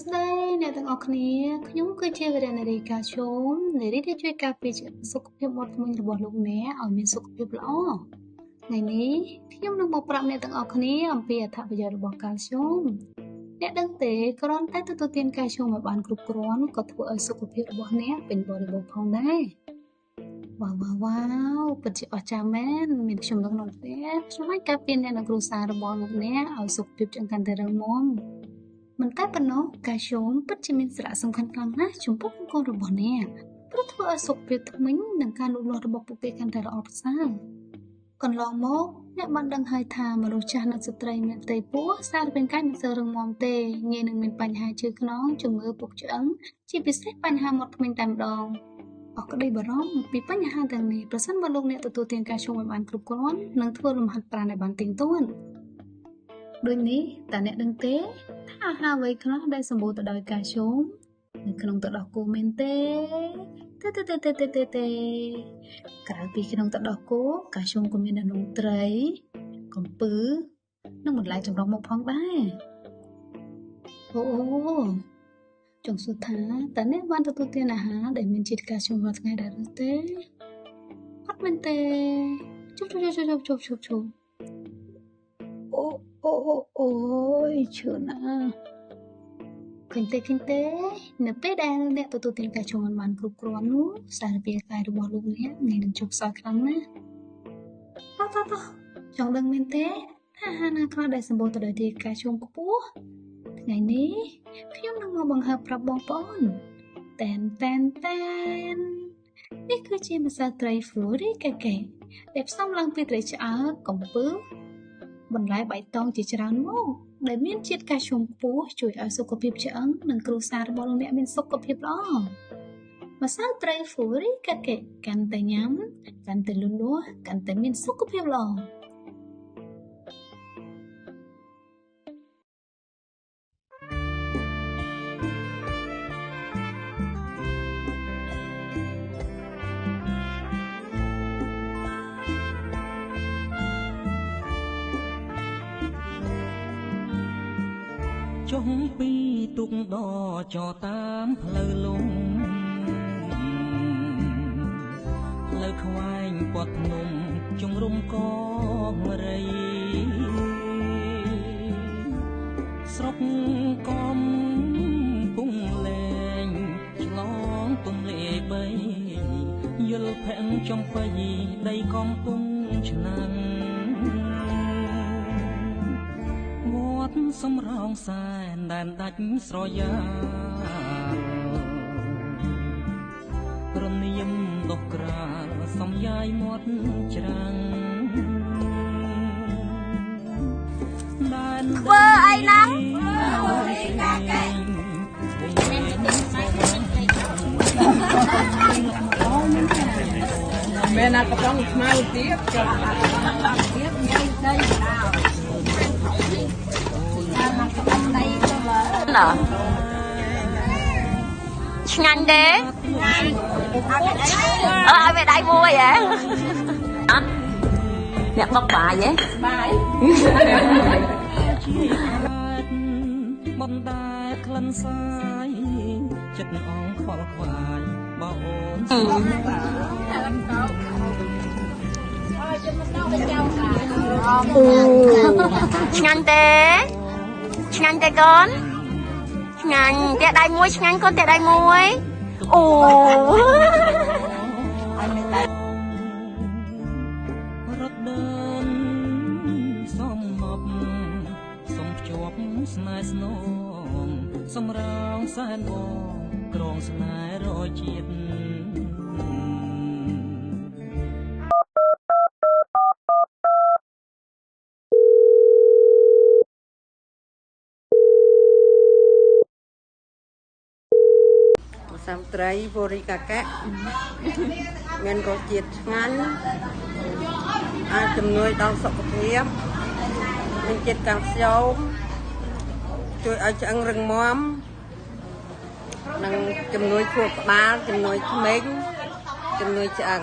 ស្តីអ្នកទាំងអស់គ្នាខ្ញុំគឺជាវរៈនារីកាឈូមនារីដែលជួយការពារសុខភាពមាត់ធ្មេញរបស់លោកអ្នកឲ្យមានសុខភាពល្អថ្ងៃនេះខ្ញុំនឹងមកប្រាប់អ្នកទាំងអស់គ្នាអំពីអត្ថប្រយោជន៍របស់កាល់ស្យូមអ្នកដឹងទេគ្រាន់តែទទួលទានកាល់ស្យូមឲ្យបានគ្រប់គ្រាន់ក៏ធ្វើឲ្យសុខភាពរបស់អ្នកពេញបរិបូរណ៍ផងដែរវ៉ាវ៉ាវ៉ាវពិតជាអស្ចារ្យមែនមានខ្ញុំនៅក្នុងផ្ទះខ្ញុំអាចការពារអ្នកនិងគ្រួសាររបស់លោកអ្នកឲ្យសុខភាពឆ្អឹងកាន់តែរឹងមាំមិនតែប៉ុណ្ណោះកាល់ស្យូមពិតជាមានសារៈសំខាន់ខ្លាំងណាស់ចំពោះកូនរបស់អ្នកព្រោះធ្វើឲ្យសុខភាពធ្មេញនិងការលូតលាស់របស់ពួកគេកាន់តែល្អប្រសើរកន្លងមកអ្នកបានដឹងហើយថាមនុស្សចាស់និងស្ត្រីមានផ្ទៃពោះសារពាង្គកាយមិនសូវរឹងមាំទេងាយនឹងមានបញ្ហាឈឺខ្នងជំងឺពុកឆ្អឹងជាពិសេសបញ្ហាមាត់ធ្មេញតែម្ដងអស់ក្តីបារម្ភពីបញ្ហាទាំងនេះប្រសិនបើលោកអ្នកទទួលទានកាល់ស្យូមឲ្យបានគ្រប់គ្រាន់និងធ្វើលំហាត់ប្រាណឲ្យបានទៀងទាត់ដូចនេះតើអ្នកដឹងទេថាអាហារអ្វីខ្លះដែលសម្បូរទៅដោយកាល់ស្យូមនៅក្នុងទឹកដោះគោមែនទេទេទេទេទេទេទេក្រៅពីក្នុងទឹកដោះគោកាល់ស្យូមក៏មាននៅក្នុងត្រីកំពឹសនិងបន្លែចម្រុះមុខផងដែរអូចង់សួរថាតើអ្នកបានទទួលទានអាហារដែលមានជាតិកាល់ស្យូមរាល់ថ្ងៃដែរឬទេអត់មែនទេជប់ជប់ជប់ជប់ជប់ជប់អូអូអូយឈឺណាស់ឃើញទេឃើញទេនៅពេលដែលអ្នកទទួលទានកាល់ស្យូមមិនបានគ្រប់គ្រាន់នោះសារពាង្គកាយរបស់លោកអ្នកងាយនឹងជោគសោយខ្លាំងណាស់តោះតោះតោះចង់ដឹងមែនទេថាអាហារណាខ្លះដែលសម្បូរទៅដោយជាតិកាល់ស្យូមខ្ពស់ថ្ងៃនេះខ្ញុំនឹងមកបង្ហើបប្រាប់បងប្អូនតែនតែនតែននេះគឺជាម្សៅត្រី Furikake ដែលផ្សំឡើងពីត្រីឆ្អើរកំពឹសបន្លែបៃតងជាច្រើនមុខដែលមានជាតិកាល់ស្យូមខ្ពស់ជួយឲ្យសុខភាពឆ្អឹងនិងគ្រួសាររបស់លោកអ្នកមានសុខភាពល្អម្សៅត្រី Furikake កាន់តែញ៉ាំកាន់តែលូតលាស់កាន់តែមានសុខភាពល្អចុះពីទុកដចតាមផ្លូវលំផ្លូវខ្វែងពាត់ភ្នំជំរុំកងរីស្រុកកំពុងលែងឆ្លងទន្លេបីយល់ភ័ងចំបៃដីកំពុងឆ្នាំងវត្តសំរោងសែនដែនដាច់ស្រយាលរនាមដុះក្រាលសំយាយមាត់ច្រាំងដែន ធ្វើអីហ្នឹង មែនណាកំប៉ុងខ្មៅទៀត ទៀតញ៉ៃដីណាឆ្ងាញ់ទេអើឲ្យវាដៃមួយហ៎អត់អ្នកបុកបាយហ៎ បាយ បណ្ដែតក្លិនសាយចិត្តអងខ្វល់ខ្វាយបើអូន អូឆ្ងាញ់ទេឆ្ងាញ់ទេកូនឆ្ងាញ់ផ្ទះដៃមួយឆ្ងាញ់កូនផ្ទះដៃមួយអូ រត់ដើនសំណប់សំភ្ជាប់ស្នេហ៍ស្នងសំរោងសែនបងក្រងស្នេហ៍រជាតិ សាំត្រី Furikake មានរសជាតិឆ្ងាញ់អាចជំនួយដល់សុខភាពមានជាតិកាល់ស្យូមជួយឲ្យឆ្អឹងរឹងមាំនិងជំនួយខួរក្បាលជំនួយធ្មេញជំនួយឆ្អឹង